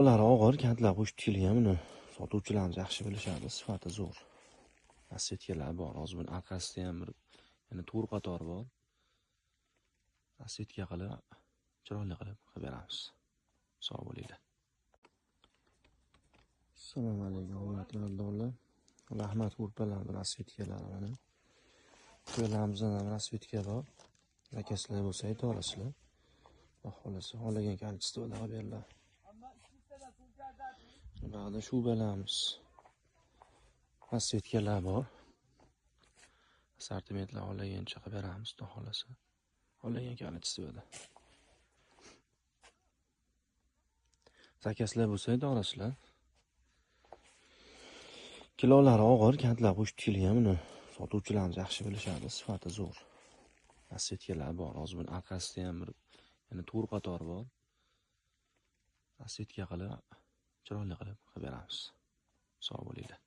Ular og'ir kantlar qo'shib tikilgan, buni sotuvchilarimiz yaxshi bilishadi, sifati zo'r. Rasvetkalar bor, hozir buni orqasida ham bir yana 4 qator bor. Rasvetka qilib, chiroyli qilib qilib beramiz. Sog' bo'linglar. Assalomu alaykum, hurmatli birodarlar. Rahmat ko'rpalarning rasvetkalari mana. Qo'ylarimizdan ham rasvetka bor. Zakazlar bo'lsa ayta olasizlar. Xudo xolasa, xohlagan количествоda qilib beriladi. Ba'da shubalarimiz, rasvetkalar bor. Assortimentlar xohlagancha qilib beramiz, xudo xolasa. Xohlagan количествоda. Zakazlar bo'lsa ayta olasizlar. Kilolari og'ir, kantlar qo'shib tikilgan, buni sotuvchilarimiz yaxshi bilishadi, sifati zo'r. Rasvetkalar bor, hozir buni orqasida ham bir yana 4 qator bor. Rasvetka qilib, chiroyli qilib qilib beramiz. Sog' bo'linglar.